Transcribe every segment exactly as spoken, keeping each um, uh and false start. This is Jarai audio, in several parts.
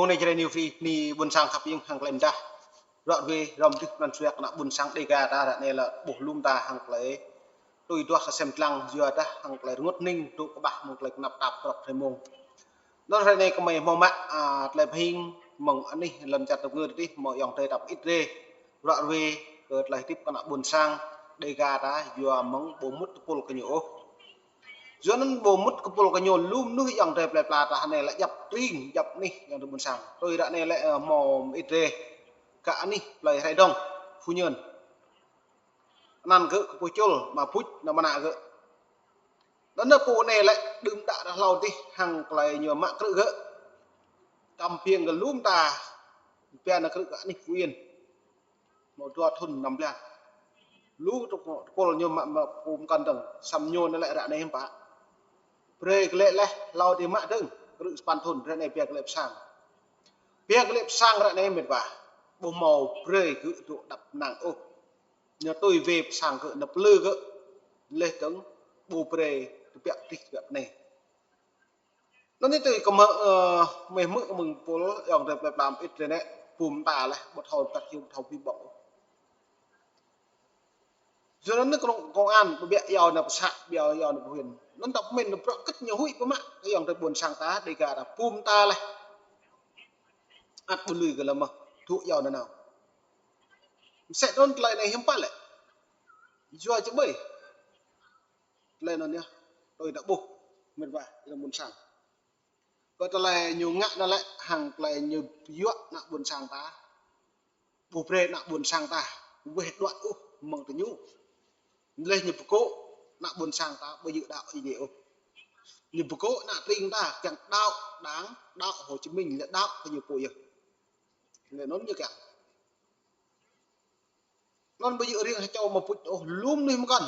Mơ̆ng anai Jrai New Free, anai ƀuôn sang khăp hiam hăng tơlơi mơdah. Ră ruai, hrŏm dih pran jua kơ ană ƀuôn sang Dega ta ră anai lĕ ƀuh lŏm ta hăng tơlơi tui duah kơ sem lăng yua dah hăng tơlơi rơngot hning dŏ kơƀah mơ̆ng tơlơi kơnăp tap prŏk hrơi mông. Anŭn hrơi anai kơmơi hmâo mă, a, tơlơi pơhing mơ̆ng anih lŏn čar tơpơngư dih mơ̆ ayŏng adơi ta pơit rai. Ră ruai kơ tơlơi hơdip kơ ană ƀuôn sang Dega ta yua mơ̆ng ƀu mŭt tơpul kơ ñu ôh. Yua anŭn ƀu mŭt tơpul kơ ñu lŏm anŭn ayŏng adơi plơi pla ta ră anai lĕ djăp tring, djăp anih ayŏng adơi ƀuôn sang. Tui ră anai lĕ, ơ, hmâo pơit rai kơ anih plơi Hrơi Dong, Phu Nhơn. Anăn gơ̆ kơ Pô Čul, mă buč, ană mơnă gơ̆. Anŭn pô anai lĕ đưm đă ră hlâo dih hăng tơlơi ñu mă krư̆ gơ̆. Tăm piêng gơ̆ lŏm ta, pia ană krư̆ gơ̆ anih Phú Yên. Hmâo dua thŭn năm blan. Lu tơpul ñu mă, mă pum kăn dơ̆ng, samơ̆ ñu anai lĕ ră anai hiư̆m pă. Brơi glaĭ laih, hlâo dih mă dơ̆ng, krư̆ sapăn thŭn, ră anai pia glaĭ pơ sang. Pia glaĭ pơ sang ră anai mĕt wa. Ƀu hmâo brơi gơ̆ dŏ đăp năng ôh. Ñu tui wai pơ sang gơ̆, ñu plư gơ̆. Laih dơ̆ng ƀu brơi tơbiă dih tơbiă anai. Anŭn anai tui kơ mơ̆, ơ, mơ̆ hmư̆ mơ̆ng pul, ayŏng adơi plơi pla pơit rai anai, pum ta laih, ƀu thâo tăt hiu, ƀu thâo bi ƀŏng. Yua anŭn kơnung công an, ƀu biă iâu ană pơ să, ƀu biă iâu ană pơ huyện. Anŭn ta pơmĭn ană prŏk kơ̆t ñu huĭ pơmă, kơ ayŏng adơi ƀuôn sang ta, Dega ta, pum ta laih. Ăt ƀu lui kơ lăm mơ̆, dŏ iâu ană nao. Mơsĕ anŭn tơlơi anai hiư̆m pă lĕ. Yua čơƀơi. Tơlơi anŭn yơh, tui ta ƀuh, mĕt wa, ayŏng ƀuôn sang. Kơ tơlơi ñu ngă anŭn lĕ, hăng tơlơi ñu yuă ană ƀuôn sang ta. Ƀu brơi ană ƀuôn sang ta weh đuaĭ ôh mơ̆ng tơ ñu. Laih ñu pơgŏ ană ƀuôn sang ta ƀu djơ̆ đaŏ Ơi Adai ôh. Ñu pơgŏ ană tring ta kiăng đaŏ Đảng, đaŏ Hồ Chí Minh, lĕ đaŏ kơ ñu pô yơh. Lĕ anŭn ñu kiăng. Anŭn ƀu djơ̆ riêng ha čô mă buč ôh, lŏm anih mơkăn.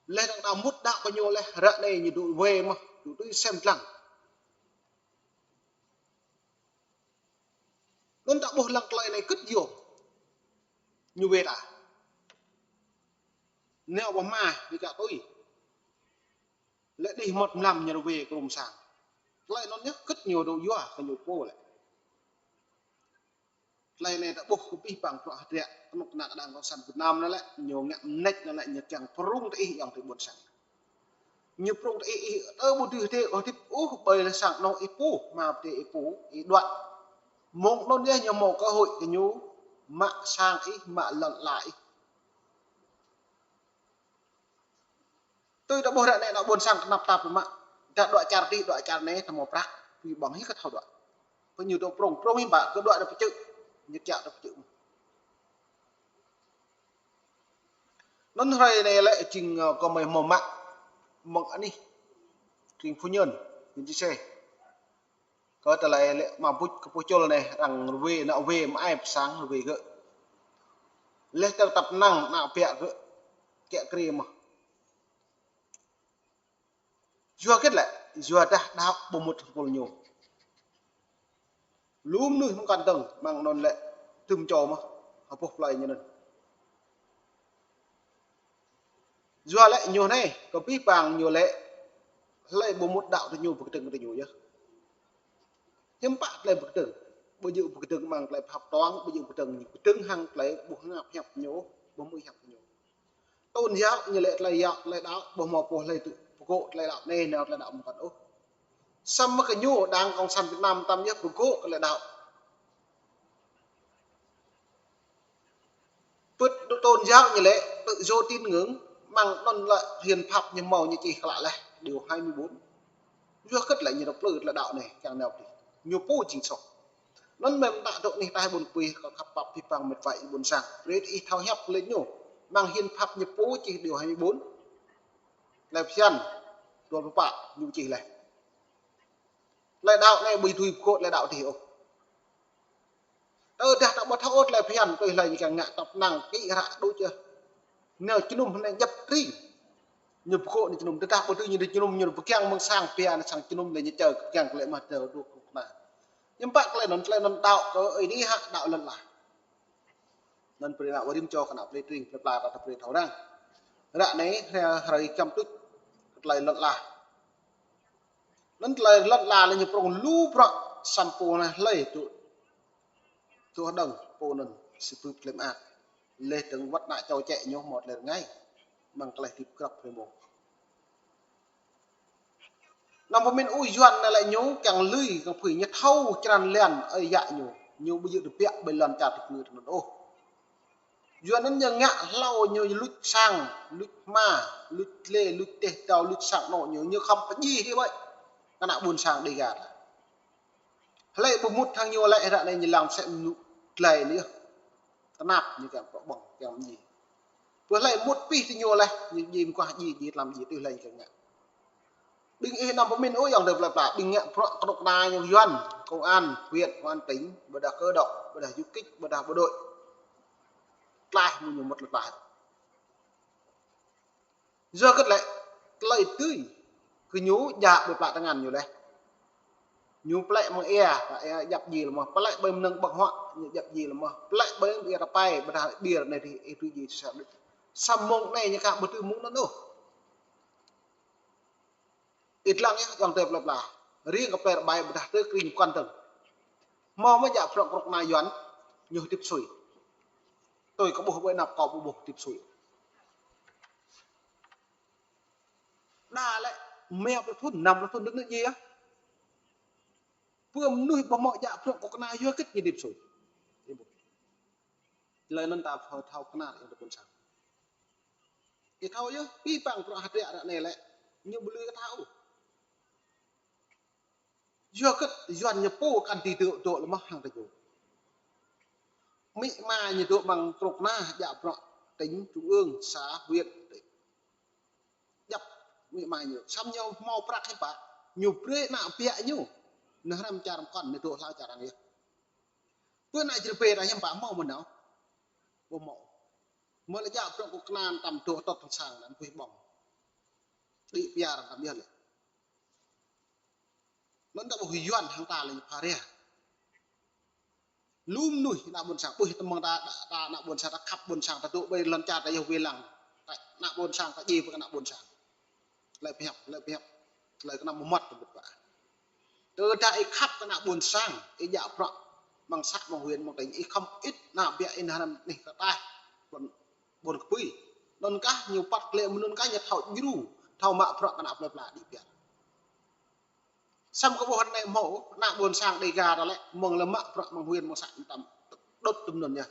Laih dơ̆ng đa mŭt đaŏ kơ ñu laih, ră anai ñu dŏ wai mơ̆, dŏ tui sem lăng. Anŭn ta ƀuh lăng tơlơi anai kơ̆t yơh. Ñu wai ta. Nao ƀu hmâo, ñu čă tui. Lĕ dih mŭt mlam ñu wai kơ rŏm sang. Tơlơi anŭn yơh kơ̆t ñu dŏ yua kơ ñu pô lĕ. Tơlơi anai ta ƀuh kơ abih bang bruă hơdră kơnuk kơna kơ Đảng Cộng sản Việt Nam anŭn lĕ, ñu ngă mơneč anŭn lĕ, ñu kiăng prŏng tơ ih ayŏng adơi ƀuôn sang. Ñu prŏng tơ ih, ih, tơ ƀu dưi hơdip, hơdip ôh ƀơi lĕ sang anŏ ih pô, mă pơdơi ih pô, ih đuaĭ. Mơ̆ng anŭn yơh ñu hmâo cơ hội kơ ñu mă sang ih, mă lŏn ala ih. Tui ta ƀuh ră anai ană ƀuôn sang kơnăp tap pơmă. Dah đuaĭ čar dih, đuaĭ čar anai, ta hmâo prăk, bi ƀơ̆ng hĭ kơ thâo đuaĭ. Kơ ñu dŏ prŏng, prŏng hiư̆m pă, kơ đuaĭ đa pơčư̆. Ñu kiăng đa pơčư̆. Anŭn hrơi anai lĕ jing, ơ, kơmơi hmâo mă mơ̆ng anih tring Phu Nhơn, huyện Chư Sê. Kơ tơlơi lĕ mă buč kơ Pô Čul anai, arăng rơwai, ană wai mă ai pơ sang rơwai gơ̆. Laih tơl tăp năng ană biă gơ̆ kiă kriê mơ̆. Yua hơget lĕ, yua dah đaŏ ƀu mŭt tơpul ñu. Lŏm anih mơkăn dơ̆ng, mơ̆ng anŭn lĕ tŭm čô mơ̆, ha boh plơi ñu anŭn. Yua lĕ ñu anai, kơ abih bang ñu lĕ, hlơi ƀu mŭt đaŏ tơ ñu pơkơdơ̆ng tơ ñu yơh. Hiư̆m pă tơlơi pơkơdơ̆ng, ƀu djơ̆ pơkơdơ̆ng mơ̆ng tơlơi pơhăp tuang, ƀu djơ̆ pơkơdơ̆ng ñu, pơkơdơ̆ng hăng tơlơi ƀu hngăp hiăp ñu, ƀu hmư̆ hiăp ñu. Tôn giáo ñu lĕ tơlơi yă, tơlơi đaŏ, ƀu hmâo pô hlơi tŭ pơgŏ tơlơi đaŏ anai, nao tơlơi đaŏ mơkăn ôh. Samơ̆ kơ ñu Đảng Cộng sản Việt Nam tăm yơh pơgŏ tơlơi đaŏ. Pơ̆t tôn giáo ñu lĕ tự do tín ngưỡng, mơ̆ng anŭn lĕ hiến pháp ñu hmâo ñu čih klă laih, điều hai mươi bốn. Yua hơget lĕ ñu rơplư tơlơi đaŏ anai, kiăng nao pơdih. Ñu pô jing soh. Anŭn mơ̆n ta dŏ anih ta ƀôn pui kơ khăp pap abih bang mĕt wa ƀuôn sang. Brơi ih thâo hiăp lĕ ñu. Mơ̆ng hiến pháp ñu pô čih điều hai mươi bốn. Tơlơi phiăn, dua pluh pă, ñu čih laih. Tơlơi đaŏ anai ƀu dưi pơgŏ tơlơi đaŏ dih ôh. Tơdah ta ƀu thâo ôh tơlơi phiăn, tui hlơi ñu kiăng ngă tăp năng, kĭ hră đôč yơh. Nao jơnum anai djăp tring. Ñu pơgŏ anai jơnum, tơdah ƀu dưi ñu anai jơnum, ñu pơkiăng mơ̆ng sang pia anai sang jơnum lĕ ñu čơ, pơkiăng kơ lĕ mă tơ dôk kơnuk kơna. Hiư̆m pă tơlơi anŭn, tơlơi anŭn đaŏ kơ ơi ni hă đaŏ lŏn ala. Anŭn brơi ană wai rĭm čô kơ ană plei tring, plei pla ta ta brơi thâo răng. Ră anai, hrơi, hrơi čăm tuč, kơ tơlơi lŏn ala. Anŭn tơlơi lŏn ala lĕ ñu prŏng lu bruă, samơ̆ pô anai hlơi tŭ, tŭ hơđơ̆ng pô anŭn, sĭ pưp tơlơi mơak. Leh dơ̆ng wơ̆t ană čô čĕ ñu hmâo tơlơi rơngai, mơ̆ng tơlơi hơdip grăp hrơi mông. Anăm pơmĭn ôh Yuan anai lĕ ñu kiăng lui, kiăng phui, ñu thâo črăn lan ơi yă ñu, ñu ƀu djơ̆ tơbiă ƀơi lŏn čar tơpơngư tơnŭn ôh. Yuan anŭn ñu ngă hlâo ñu luč sang, luč hma, luč tlê, luč teh tâo, luč sang anŏ ñu, ñu khŏm pơdjai hĭ ƀơi kơ ană ƀôn sang Dêga ta. Hlơi ƀu mŭt hăng ñu lĕ ră anai ñu lăng mơsĕ mơnŭ glai anai yơh. Tơnap ñu kiăng pơƀơ̆ng, kiăng mơdjai. Pơ hlơi mŭt pĭ tơ ñu leh, ñu djai mơguah djai, djai tlam djai, tui hlơi ñu kiăng ngă. Ƀing ih anăm pơmĭn ôh ayŏng adơi plơi pla, ƀing ngă bruă kơnuk kơna ñu Yuan, công an huyện, công an tỉnh, ƀôdah cơ động, ƀôdah du kích, ƀôdah bộ đội. Tlaih mơ̆ ñu mŭt lĕ tlaih. Yua hơget lĕ, tơlơi tui, kơ ñu djă ƀơi plă tơngan ñu leh. Ñu plĕ mơ̆ng ia, ia djăp djai lĕ mơ̆, plĕ ƀơi mơnơ̆ng ƀơ̆ng huă, ñu djăp djai lĕ mơ̆, plĕ ƀơi ia tơpai, ƀôdah ƀiă anai tih, ih tui djai sơsă đôč. Samơ̆ mông anai ñu kah ƀu tui mông anŭn ôh. Ih lăng yơh ayŏng adơi plơi pla. Riêng kơ plơi Rơbai ƀôdah tơ kring pơkŏn dơ̆ng. Hmâo mơ̆ djă bruă kơnuk kơna Yuan, ñu hơdip sui. Tui kơ ƀuh ƀơi anăp kâo ƀu ƀuh hơdip sui. Đa lĕ rơma pluh thŭn, năm pluh thŭn đưm anŭn djai yơh. Pơ mơnuih ƀu hmâo djă bruă kơnuk kơna yua hơget ñu hơdip sui. Tơlơi anŭn ta thâo, thâo kơnăl yơh tơ ƀôn sang. Ih thâo yơh, pĭ păng bruă hơdră ră anai lĕ, ñu ƀu lui kơ ta ôh. Yua hơget Yuan ñu pô kăn dưi dŏ, dŏ lĕ mơ̆ hăng tơ ñu. Amĭ ama ñu dŏ amăng kơnuk kơna djă bruă tỉnh, trung ương, xã, huyện. Djăp amĭ ama ñu. Samơ̆ ñu hmâo prăk hiư̆m pă, ñu brơi ană ƀiă ñu. Nao hrăm čar pơkŏn, nao dŏ hlâo čar arăng yơh. Pơ ană čar pơ ta hiư̆m pă hmâo mơ̆n nao. Ƀu hmâo. Mơ̆ lĕ djă bruă kơnuk kơna tăm dŏ tŏt tơ̆ng sang anŭn pơhiăp ƀơ̆ng. Đĭ pia arăng tăm yơh lĕ. Anŭn ta ƀuh Yuan hăng ta lĕ ñu pha ria. Lu mơnuih ană ƀôn sang, ƀuh tơmơ̆ng ta, ta, ta ană ƀôn sang, ta khăp ƀôn sang, ta dŏ ƀơi lŏn čar ta yơh wai lăng. Ta ană ƀôn sang, ta djai ƀơi kơ ană ƀôn sang. Tơlơi pơhiăp, tơlơi pơhiăp, tơlơi kơnăm mơmŏt tơlơi mơmŏt ƀă. Tơdah ih khăp kơ ană ƀôn sang, ih djă bruă amăng xã, amăng huyện, amăng tỉnh, ih khŏm ĭt ană ƀiă ih nao hrăm anih kơ ataih, ƀôn, ƀôn kơpui. Anŭn kah ñu păt klĕ mơ̆n, anŭn kah ñu thâo djru, thâo mă bruă kơ ană plơi pla đĭ pia. Samơ̆ kơ ƀuh anai hmâo, ană ƀôn sang Dêga ta lĕ, mơ̆ng lĕ mă bruă amăng huyện, amăng xã tăm, đŭt tơm anŭn yơh.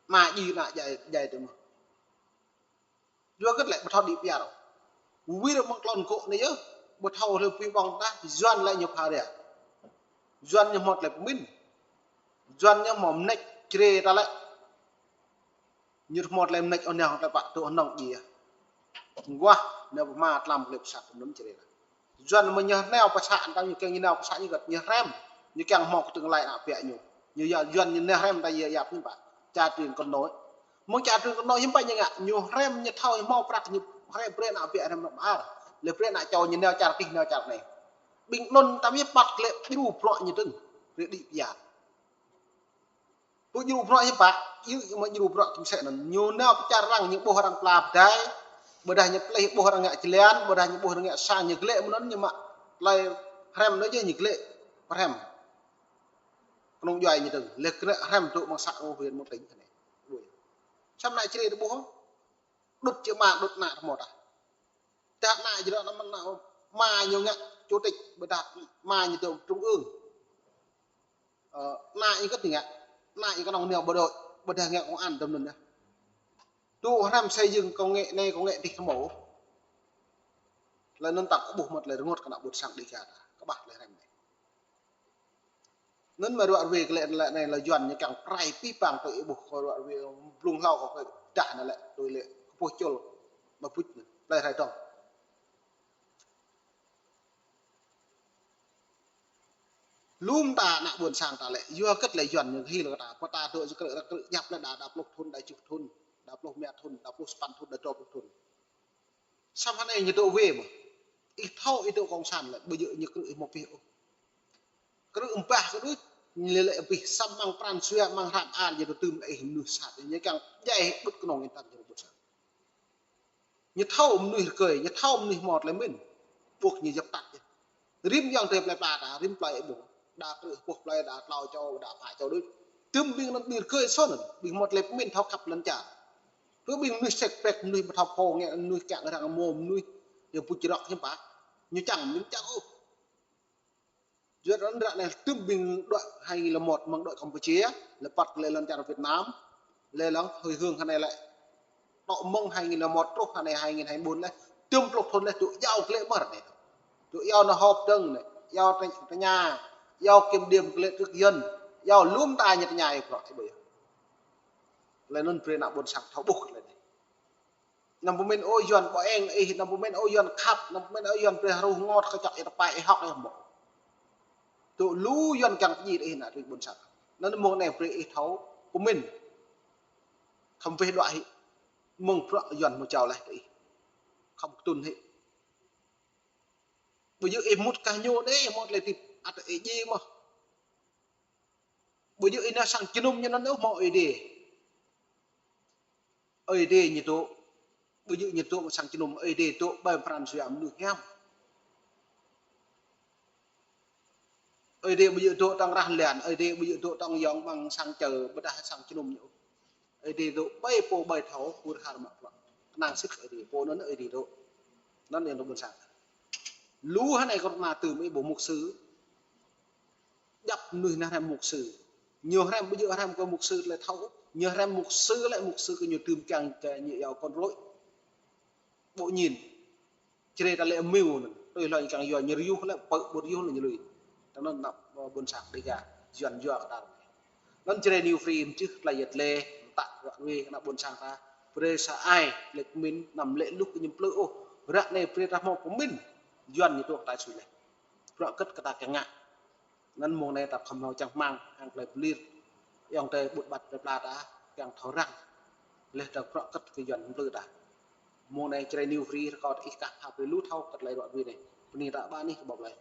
Ană djai, ană djai, djai tơm mơ̆. Yua hơget lĕ ƀu thâo đĭ pia ôh. Wir mơ̆ng klon gŏ anai yơh, ƀu thâo hlơi pui ƀơ̆ng tah, Yuan lĕ ñu pha ria. Yuan ñu hmâo tơlơi pơmĭn. Yuan ñu hmâo mơneč čre ta lĕ. Ñu hmâo tơlơi mơneč ôh nao tơlơi pă tŭ hơnơ̆ng djai yơh. Mơguah nao pơma tlam klĕ pơsat tơm anŭn čre ta. Yuan mơ̆ ñu nao pơ xã, anŭn ñu kiăng ñu nao pơ xã ñu gơ̆t, ñu hrăm, ñu kiăng hmâo kơtơ̆ng lai ană ƀiă ñu. Ñu Yuan ñu nao hrăm ta yơh yap hiư̆m pă. Čar truyền con nối. Mơ̆ng čar truyền con nối hiư̆m pă ñu ngă, ñu hrăm ñu thâo ñu hmâo prăk ñu hrăm brơi ană ƀiă hrăm ană ƀar. Lĕ brơi ană čô ñu nao čar tih nao čar anai. Ƀing anŭn tăm yơh păt klĕ djru bruă ñu dơ̆ng. Brơi đĭ pia. Ƀu djru bruă hiư̆m pă, yua mơ̆ djru bruă tơm sĕ anŭn. Ñu nao pơ čar arăng, ñu ƀuh arăng pla pơdai, ƀôdah ñu plih ƀuh arăng ngă jơlan, ƀôdah ñu ƀuh arăng ngă sang, ñu glĕ mơ̆n anŭn ñu mă tơlơi hrăm anŭn yơh ñu glĕ pơhrăm. Kơnung djuai ñu dơ̆ng, lĕ kơnơ̆ng hrăm dŏ amăng xã, amăng huyện, amăng tỉnh kơ anai. Ƀuh. Samơ̆ ană čre ta ƀuh, đŭt či ama, đŭt ană ta hmâo tah. Tơdah ană jrŏ anŭn mơ̆n ană ama ñu ngă chủ tịch, ƀôdah ama ñu dŏ trung ương. Ơ, ană ih kơt ngă, ană ih kơnơ̆ng nao bộ đội, ƀôdah ngă công an tơm anŭn yơh. Tŭ hrăm xây dựng công nghệ anai, công nghệ dih kơ hmâo. Tơlơi anŭn ta kơ ƀuh mơ̆ tơlơi rơngot kơ ană ƀôn sang Dêga ta, kơƀah tơlơi hrăm anai. Anŭn mơ̆ ruă ruê kơ lĕ, lĕ anai lĕ Yuan ñu kiăng prai pĭ păng tui ih ƀuh kơ ruă ruê blung hlâo kơ kơ dah anai lĕ, tui lĕ kơ pôh čôl, mă buč anai, tơlơi rai dong. Lŏm ta ană ƀôn sang ta lĕ, yua hơget lĕ Yuan ñu hil kơ ta, pơ ta dŏ jơkrư̆, rơkrư̆ djăp lĕ đa, đa pluh thŭn, đa tơjuh thŭn, đa pluh rơma thŭn, đa pluh sapăn thŭn, đa dua pluh thŭn. Samơ̆ anai ñu dŏ wê mơ̆. Ih thâo ih dŏ cộng sản lĕ, ƀu djơ̆ ñu krư̆ ih mơ̆ pih ôh. Krư̆ ƀah kơ đôč, ñu lĕ lĕ pih samơ̆ amăng pran jua, amăng hră mơar ñu dŏ tơm lĕ ih mơnuih sat, ñu kiăng djai ih đŭt kơnơ̆ng ih tăm ñu ƀôn sang. Ñu thâo mơnuih rơgơi, ñu thâo mơnuih hmâo tơlơi mĭn. Ƀuh ñu djăp tăt yơh. Rĭm yŏng tơlơi plơi pla ta, rĭm plơi ƀu. Đa krư̆ pŏh plơi, đa klâo čô, đa pă čô đôč. Tơm ƀing anŭn ƀing rơkơi sô anŭn, ƀing mơ̆t lĕ pơmĭn thâo khăp lŏn čar. Tơm ƀing mơnuih sek pek, mơnuih ƀu thâo pô ngă, mơnuih kiăng răng mô, mơnuih yang puč rŏk hiư̆m pă. Ñu čang, ñu čang ôh. Yua anŭn ră anai tơm ƀing đuaĭ hai nghìn lẻ một mơ̆ng đuaĭ Campuchia, lĕ păt lĕ lŏn čar Việt Nam, lĕ lăng hơi hương hơnai lĕ. Tŏ mơ̆ng hai nghìn lẻ một truh hơnai hai nghìn hai mươi bốn lĕ, tơm pluh thŭn lĕ tŭ iâu klĕ mơ̆r anai. Tŭ iâu nao họp dơ̆ng anai, iâu tơ-, tơña, iâu kiểm điểm klĕ trước dân, iâu lŏm ta ñu tơña iâu prŏ ƀơi. Lĕ anŭn brơi ană ƀôn sang thâo ƀuh lĕ anai. Anăm pơmĭn ôh Yuan ƀơ̆ng ih, anăm pơmĭn ôh Yuan khăp, anăm pơmĭn ôh Yuan brơi hruh ngot kơčŏk ih tơpai ih hŏk ih mơ̆. Tŭ lu Yuan kiăng pơjing ih ană tui ƀôn sang. Anŭn mơ̆ng anai brơi ih thâo pơmĭn. Khŏm weh đuaĭ hĭ. Mơ̆ng bruă Yuan mơ̆ jao laih kơ ih. Khŏm kơtŭn hĭ. Ƀu djơ̆ ih mŭt kah ñu đơi, mŭt lĕ tĭp ăt ih djai mơ̆. Ƀu djơ̆ ih nao sang jơnum ñu anŭn ôh mơ̆ Ơi Adai. Ơi Adai ñu dŏ, ƀu djơ̆ ñu dŏ sang jơnum, Ơi Adai dŏ ƀơi pran jua mơnuih hiam. Ơi Adai ƀu djơ̆ dŏ tŏng rah lăn, Ơi Adai ƀu djơ̆ dŏ tŏng yŏng ƀăng sang čơ ƀôdah sang jơnum ñu. Ơi Adai dŏ ƀơi pô ƀơi thâo, pur har mă prŏ. Kơnang sĭt Ơi Adai, pô anŭn Ơi Adai dŏ. Anŭn yang dŏ ƀôn sang. Lu hơnai kơ rơma tơm ih ƀu mục sư. Djăp mơnuih nao hrăm mục sư. Ñu hrăm ƀu djơ̆ hrăm kơ mục sư lĕ thâo. Ñu hrăm mục sư lĕ mục sư kơ ñu tơm kiăng kơ ñu iâu kon rôč. Ƀu ñin. Čơrê ta lĕ mêu anŭn. Tui hloi kiăng yua ñu rơyuh lĕ pơ̆ ƀu rơyuh lĕ ñu lui. Tơnăn năp ƀôn sang Dêga. Yuan yua kơ ta. Anŭn Jrai New Free mơčih tơlơi yet lĕ. Mơtă ră ruai kơ ană ƀôn sang ta. Brơi sa ai lĕ pơmĭn anăm lĕ luh kơ ñu plư ôh. Ră anai brơi ta hmâo pơmĭn. Yuan ñu tuh ta sui lĕ. Bruă kơ̆t kơ ta kiăng ngă. Anŭn mơ̆ng anai ta khŏm hmâo čang rơmang, hăng tơlơi pơlir. Yŏng tơi ƀut ƀăt plơi pla ta, kiăng thâo răng. Leh ta bruă kơ̆t kơ Yuan plư ta. Mơ̆ng anai Jrai New Free rơkâo ih kah hăp brơi lu thâo kơ tơlơi ruă ruai anai. Bơni ta ƀă anih kơ ƀô̆ plơi.